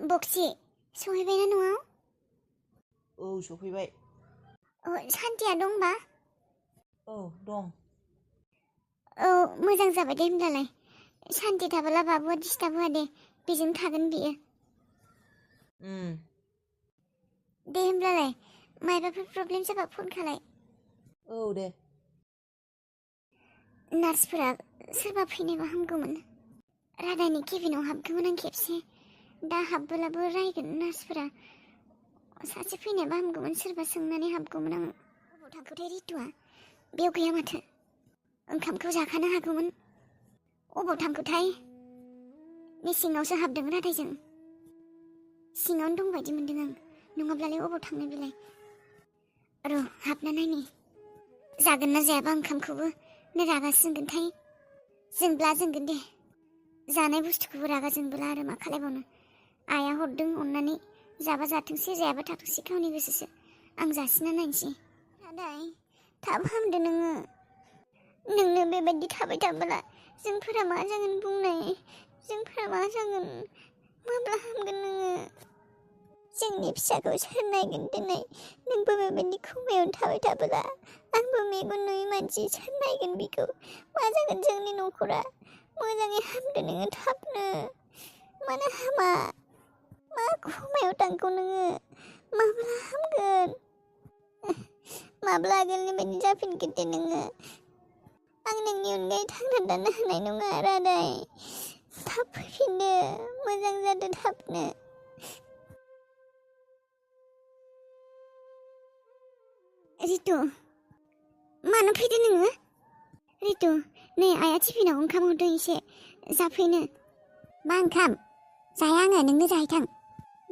बक्सि सहैबायना न'आव? औ सफैबाय। सान्थिया दंबा? औ दं। औ मोजां जाबाय दे होमब्लालाय। सान्थि थाबोला बाबुआ डिस्टार्ब होआ दे, बेजों थागोन बियो। दे होमब्लालाय मायबाफोर प्रब्लेम जाबा फन खालाय। औ दे। नार्सफोरा सोरबा फैनायबा हामगौमोन। रादानि केबिनाव हाबगौमोन आं खेबसे। दा हाबबोलाबो रायगोन नार्सफोरा। सासे फैनायबा हामगौमोन, सोरबा सोंनानै हाबगौमोन आं। अबाव थांखोथाय रितुआ? बेयाव गैया माथो। ओंखामखौ जाखानो हागौमोन। अबाव थांखोथाय? मेसेङावसो हाबदों रादायजों। सिङावनो दं बायदि मोनदों आं। नङाब्लालाय अबाव थांनो बेलाय? र' हाबना नायनि। जागोन ना जायाबा ओंखामखौबो ना रागा जोंगोनथाय? जोंब्ला जोंगोन दे। जानाय बुस्थुखौबो रागा जोंबोला आरो मा खालायबावनो। आइया हरदों अननानै, जाबा जाथोंसै जायाबा थाथोंसै गावनि गोसोसो। आं जासिना नायनोसै। रादाय थाब हामदो नोङो। नोंनो बेबायदि थाबाय थाबोला जोंफोरा मा जागोन बुंनाय? जोंफोरा मा जागोन? माब्ला हामगोन नोङो? जोंनि फिसाखौ सोर नायगोन दिनै? नोंबो बेबायदि खमायावनो थाबाय थाबोला आंबो मेगन नुयै मानसि, सोर नायगोन बिखौ? मा जागोन जोंनि न'खरा? मोजाङै हामदो नोङो थाबनो। मानो हामा? मा खमायाव थांखो नोङो? माब्ला हामगोन? माब्ला आगोलनि बायदि जाफिनगोन दे नोङो? आं नोंनि अनगायै थांना थानो हानाय नङा रादाय। थाब फैफिनदो, मोजां जादो थाबनो। रितु, मानो फैदो नोङो? रितु, नै आइया टिफिनाव ओंखाम हरदों एसे जाफैनो। मा ओंखाम? जाया आङो, नोंनो जाहैथां।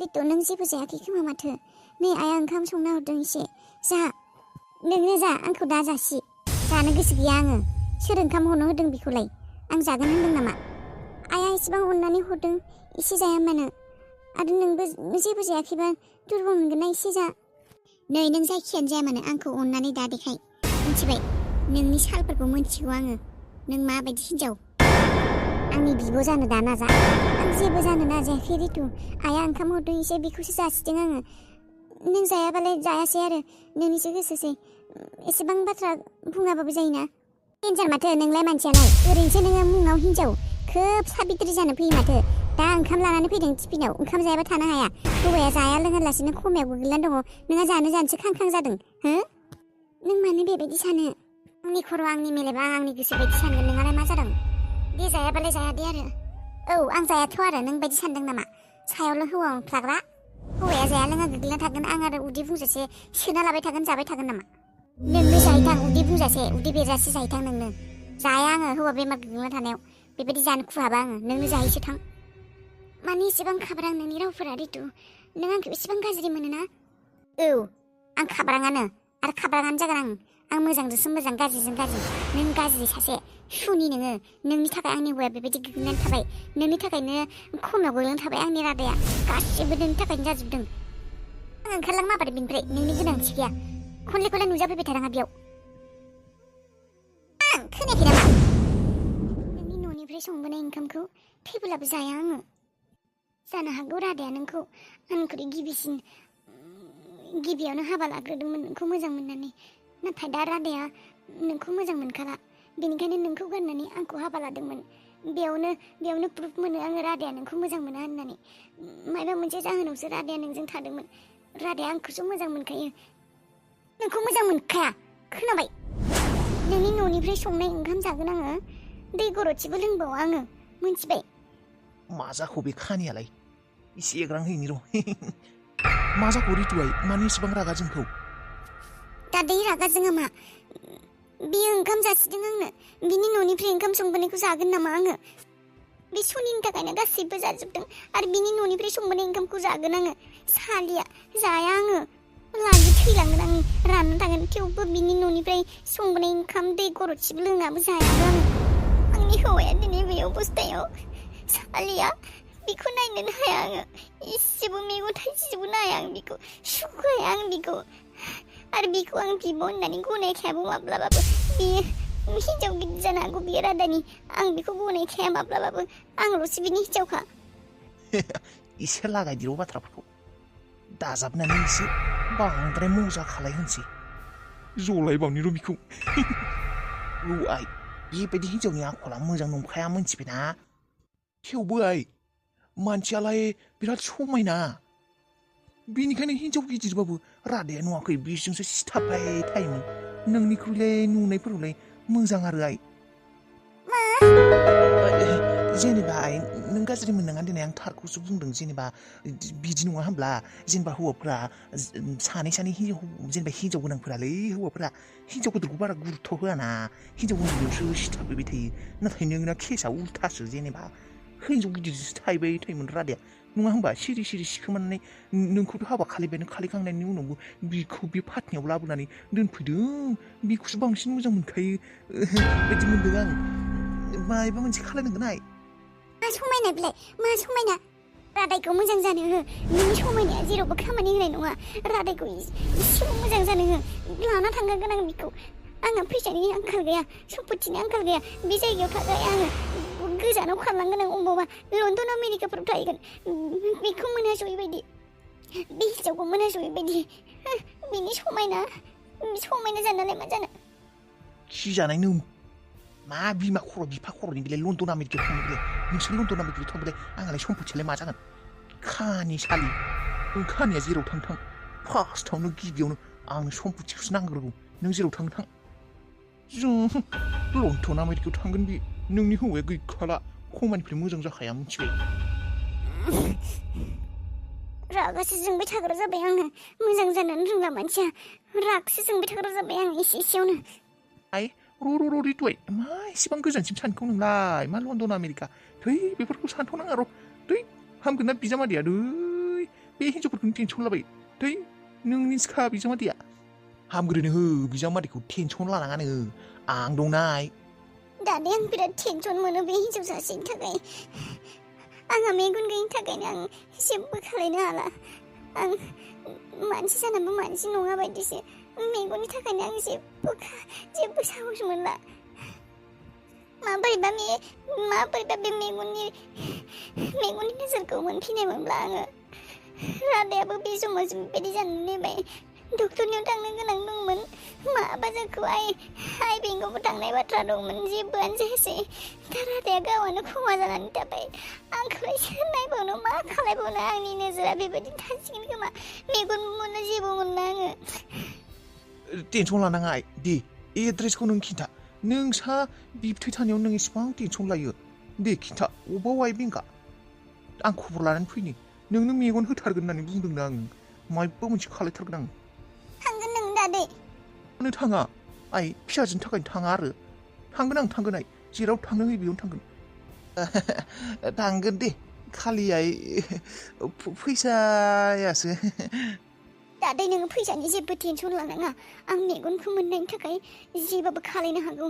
रितु, नों जेबो जायाखै खोमा माथो? नै आइया ओंखाम संना हरदों एसे जा। नोंनो जा, आंखौ दा जासि। जानो गोसो गैया आङो। सोर ओंखाम हरनो होदों बिखौलाय? आं जागोन होनदों नामा? आइया एसेबां अननानै हरदों, एसे जाया मानो? आरो नोंबो जेबो जायाखैबा दुरबल मोनगोन ना, एसे जा। नै नों जायखियानो जाया मानो आंखौ अननानै दा देखाय, मिथिबाय? नोंनि सालफोरखौ मोनथिगौ आङो। नों माबायदि हिनजाव। आंनि बिब' जानो दा नाजा। आं जेबो जानो नाजायाखै रितु। आइया ओंखाम हरदों एसे, बेखौसो जासिदों आङो। नों जायाबालाय जायासै आरो, नोंनिसो गोसोसै। एसेबां बाथ्रा बुङाबाबो जायोना। डेन्जार माथो नोंलाय मानसियालाय। ओरैनोसो नोङो मुङाव हिनजाव। खोब साबित्रि जानो फैयो माथो। दा ओंखाम लानानै फैदों टिफिनाव। ओंखाम जायाबा थानो हाया। हौवाया जाया लोङालासिनो खमायाव गोग्लैना दङ। नोंहा जानोसो खांखां जादों, हो? नों मानो बेबायदि सानो? आंनि खर' आंनि मेलेबा आंनि गोसो बायदि सानगोन। नोंहालाय मा जादों? दे जायाबालाय जाया दे आरो। औ आं जायाथ' आरो, नों बायदि सानदों नामा? सायावल' हौवा मोख्लाग्रा। हौवाया जाया लोङा गोग्लैना थागोन, आं आरो उदै बुंजासे सोना लाबाय थागोन, जाबाय थागोन नामा? नोंनो जाहैथां, उदै बुंजासे, उदै बेरजासे जाहैथां नोंनो। जाया आङो हौवा बेमार गोग्लैना थानायाव। बेबायदि जानो खुहाबा आङो, नोंनो जाहैसो थां। माने एसेबां खाब्रां नोंनि रावफोरा रितु? नों आंखौ एसेबां गाज्रि मोनोना? औ आं खाब्राङानो, आरो खाब्राङानो जागोन आं। आं मोजांजोंसो मोजां, गाज्रिजों गाज्रि। नों गाज्रि सासे सुनि नोङो। नोंनि थाखाय आंनि हौवाया बेबायदि गोग्लैनानै थाबाय। नोंनि थाखायनो खमायाव गोग्लैनानै थाबाय आंनि रादाया। गासिबो नोंनि थाखायनो जाजोबदों। आं ओंखारलां माबादो बेनिफ्राय, नोंनि गोनांथि गैया। खनले खनले नुजाफैबाय थानाङा बेयाव। आं खोनायाखै नामा? नोंनि न'निफ्राय संबोनाय ओंखामखौ थैब्लाबो जाया आङो। जानो हागौ रादाया नोंखौ आंनिख्रुइ गिबियावनो हाबा लाग्रोदोंमोन नोंखौ मोजां मोननानै। नाथाय दा रादाया नोंखौ मोजां मोनखाला। बेनिखायनो नोंखौ गारनानै आंखौ हाबा लादोंमोन। बेयावनो प्रुफ मोनो आङो रादाया नोंखौ मोजां मोना होननानै। माबा मोनसे जाहोनावसो रादाया नोंजों थादोंमोन। रादाया आंखौसो मोजां मोनखायो, नोंखौ मोजां मोनखाया। खोनाबाय? नोंनि न'निफ्राय संनाय ओंखाम जागोन आङो। दै गरदसेबो लोंबावा आङो, मोनथिबाय? मा जाखो बे खानियालाय? एसे एग्रां हैनि र'। मा जाखो रितुआय? मानो एसेबां रागा जोंखौ? दादै रागा जोङा मा? बियो ओंखाम जासिदों आंनो। बिनि न'निफ्राय ओंखाम संबोनायखौ जागोन नामा आङो? बे सनिनि थाखायनो गासैबो जाजोबदों। आरो बिनि न'निफ्राय संबोनाय ओंखामखौ जागोन आङो। सालिया जाया आङो। लाजि थैलांगोन आं, रानना थागोन। थेवबो बिनि न'निफ्राय संबोनाय ओंखाम दै गरदसेबो लोङाबो जायाबो आङो। आंनि हौवाया दिनै बे अबस्थायाव। सालिया बिखौ नायनोनो हाया आङो। इसेबो मेगन थाइसेबो नाया आं बिखौ। सुखुया आं बिखौ। आरो बिखौ आं बिब' होननानै गनायखायाबो माब्लाबाबो। बियो हिनजाव गिदिर जानो हागौ, बियो रादानि। आं बिखौ गनायखाया माब्लाबाबो। आंल'सो बिनि हिनजावखा। एसे लागायदेर' बाथ्राफोरखौ दाजाबनानै एसे बांद्राय मजा खालायहोनसै जलायबावनि र' बिखौ औ आइ बेबायदि हिन्जावनि आखला मोजां नंखाया मोनथिबायना थेवबो आइ मानसियालाय बिराद समायना बेनिखायनो हिन्जाव गिदिरबाबो रादाया नुवाखै बिजोंसो सिथाबबाय थायोमोन नोंनिख्रुइलाय नुनायफोरावलाय मोजां आरो आइ जेनेबा आइ नों गाज्रि मोननाङा दिनै आं थारखौसो बुंदों जेनेबा बिदि नङा होमब्ला जेनेबा हौवाफोरा सानै जेनेबा हिन्जाव गोनांफोरालै हौवाफोरा हिन्जाव गिदिरखौ बारा गुरुत्व होआना हिन्जाव उन्दैयावसो सिथाबबाय थायो नाथाय नोंना केसआ उल्थासो जेनेबा हिन्जाव गिदिरसो थाहैबाय थायोमोन रादाया नङा होमबा सिरि सिखोमानानै नोंखौथ' हाबा खालायखांनायनि उनावबो बिखौ बे फाथनियाव लाबोनानै दोनफैदों बिखौसो बांसिन मोजां मोनखायो बायदि मोनदों आं मायबा मोनसे खालायनांगोन आइ मा समायना बिलाय मा समायना रादायखौ मोजां जानो हो नोंनि समायनाया जेरावबो खामानि होनाय नङा रादायखौ एसेबो मोजां जानो हो लाना थांगोन आं बिखौ आंहा फैसानि आंखाल गैया सम्पतिनि आंखाल गैया बे जायगायाव थाखाय आङो गोजानाव खारलांगोन आं अबावबा लण्डन आमेरिकाफोराव थाहैगोन बेखौ मोनहास'यै बायदि बे हिन्जावखौ मोनहास'यै बायदि बिनि समायना जानालाय मा जानो खिजानाय नों मा बिमा खर' बिफा खर'नि बेलाय लण्डन आमेरिकायाव थांबाय नोंसोर लण्डन आमेरिकायाव थांबाय आंहालाय सम्पतियालाय मा जागोन खानि सालि नों खानिया जेराव थां फार्स्टआवनो गिबियावनो आंनो सम्पतिखौसो नांग्रोगौ नों जेराव थां जों लण्डन आमेरिकायाव थांगोन बे नोंनि हौवाया गैखाला खमानिफ्राय मोजां जाखाया मिथिबाय रागासो जोंबाय थाग्रा जाबाय आङो मोजां जानोनो रोंला मानसिया रागसो जोंबाय थाग्रा जाबाय आं एसेयावनो आइ र' रितुय मा एसेबां गोजानसिम सानखौ नोंलाय मा लण्डन आमेरिका थै बेफोरखौ सानथ'नाङा र' थै हामगोन ना बिजामादैया दै बे हिन्जावफोरखौनो टेनसन लाबाय थै नोंनि सिखा बिजामादैया हामग्रोनो हो बिजामादैखौ टेनसन लानाङानो आं दंना दादे आं बिराद टेनसन मोनो बे हिन्जाव सासेनि थाखाय आंहा मेगन गैयिनि थाखायनो आं जेबो खालायनो हाला आं मानसि जानाबो मानसि नङा बायदिसो मेगननि थाखायनो आं जेबो साहस मोनला माबोरैबा बे मेगननि नोजोरखौ मोनफिननायमोनब्ला आङो रादायाबो बे समाव बेबायदि जानो नेबाय डक्टरनियाव थांनो गोनां दंमोन माबा जाखो आइ बेंकआवबो थांनाय बाथ्रा दंमोन जेबोआनो जायासै दा रादाया गावआनो खमा जानानै थाबाय आंखौलाय सोर नायबावनो मा खालायबावनो आंनि नोजोरा बेबायदि थासिगोन खोमा मेगन मोननो जेबो मोनला आङो टेनसन लानाङा आइ दे एड्रेसखौ नों खिन्था नोंसा बिबथै थानायाव नों एसेबां टेनसन लायो दे खिन्था अबाव आइ बेंकआ आं खबर लानानै फैनि नोंनो मेगन होथारगोन होननानै बुंदोंना आं मायबा मोनसे खालायथारगोन आं थांगोन नों दादै मानो थाङा आइ फिसाजोनि थाखायनो थाङा आरो थांगोन आइ जेराव थांनो होयो बेयावनो थांगोन दे खालि आइ फैसायासो दादै नोङो फैसानि जेबो टेनसन लानाङा आं मेगनखौ मोननायनि थाखाय जेबाबो खालायनो हागौ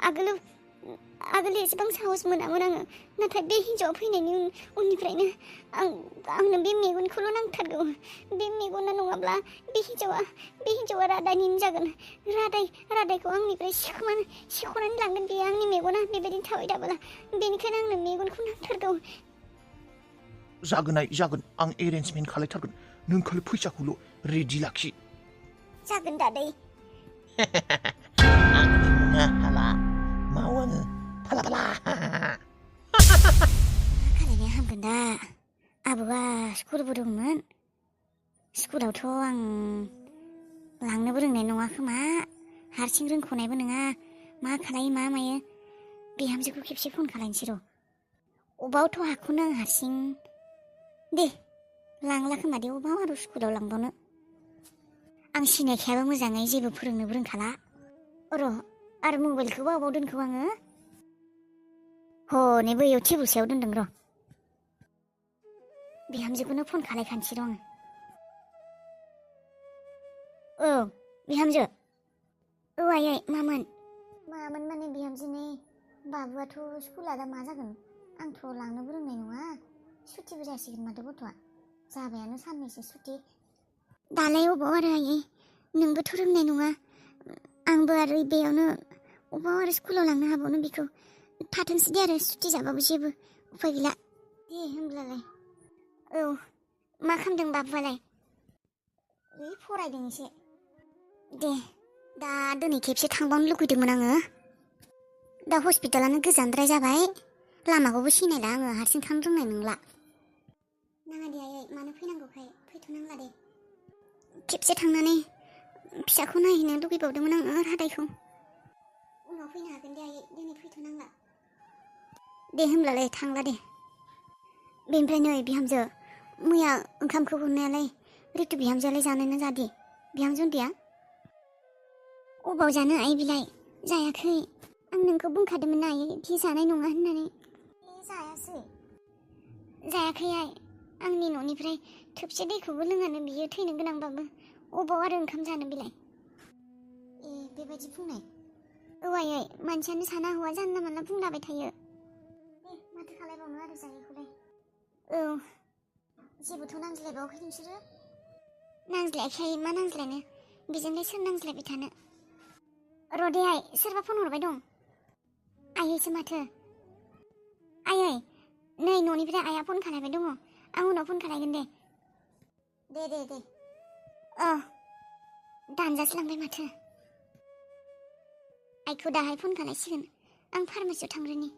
आगोल एसेबां साहस मोनामोन आङो नाथाय बे हिन्जावा फैनायनि उननिफ्रायनो आंनो बे मेगनखौल' नांथारगौ बे मेगना नङाब्ला बे हिन्जावा रादायनिनो जागोन रादायखौ आंनिफ्राय सेख'नानै लांगोन बेयो आंनि मेगना बेबायदिनो थाबाय थाबोला बेनिखायनो आंनो मेगनखौ नांथारगौ जागोन आं एरेन्जमेन्ट खालायथारगोन नों खालि फैसाखौल' रेडि लाखि जागोन दादै मावो आङो फाला खालायनाया हामगोन दा आबौआ स्कुलबो दंमोन स्कुलावथ' आं लांनोबो रोंनाय नङा खोमा हारसिं रोंख'नायबो नङा मा खालायो मा मायो बिहामजोखौ खेबसे फन खालायनोसै र' अबावथ' हाखौनो आं हारसिं दे लांला खोमा दे अबाव आरो स्कुलाव लांबावनो आं सिनायखायाबो मोजाङै जेबो फोरोंनोबो रोंखाला र' आरो मबाइलखौबो अबाव दोनखो आङो हनै बैयाव टेबोल सायाव दोनदों र' बिहामजोखौनो फन खालायखानोसै र' आङो औ बिहामजो औ आयै मामोन माने बिहामजोनि बाबुआथ' स्कुला दा मा जागोन आंथ' लांनोबो रोंनाय नङा सुटिबो जासिगोन माथो गथ'आ जाबायानो साननैसो सुटि दालाय अबाव आरो आयै नोंबोथ' रोंनाय नङा आंबो आरो बेयावनो अबाव आरो स्कुलाव लांनो हाबावनो बेखौ थाथोंसै दे आरो सुटि जाबाबो जेबो उफाय गैला दे होमब्लालाय औ मा खालामदों बाबुआलाय फरायदों एसे दे दा दिनै खेबसे थांबावनो लुगैदोंमोन आङो दा हस्पिटालानो गोजानद्राय जाबाय लामाखौबो सिनायला आङो हारसिं थांनो रोंनाय नंला नाङा दे आयै मानो फैनांगौखाय फैथ'नांला दे खेबसे थांनानै फिसाखौ नायहैनो लुगैबावदोंमोन आङो रादायखौ उनाव फैनो हागोन दे आयै दिनै फैथ'नांला दे होमब्लालाय थांला दे बेनिफ्राय नै बिहामजो मैया ओंखामखौ हरनायालाय रितु बिहामजोआलाय जानायना जादे बिहामजो उन्दैया अबाव जानो आइ बिलाय जायाखै आं नोंखौ बुंखादोंमोन ना आयै बि जानाय नङा होननानै जायासै जायाखै आइ आंनि न'निफ्राय थोबसे दैखौबो लोङानो बियो थैनो गोनांबाबो अबाव आरो ओंखाम जानो बिलाय बेबायदि बुंनाय औ आयै मानसियानो साना हौवा जानला मानला बुंलाबाय थायो माथो खालायबावनो आरो जायैखौलाय औ जेबोथ' नांज्लायबावाखै नोंसोरो नांज्लायाखै मा नांज्लायनो बेजोंलाय सोर नांज्लायबाय थानो र'दे आइ सोरबा फन हरबाय दं आयैसो माथो आयै नै न'निफ्राय आइया फन खालायबाय दङ आं उनाव फन खालायगोन दे दानजास्लांबाय माथो आइखौ दाहाय फन खालायसिगोन आं फार्मासियाव थांग्रोनि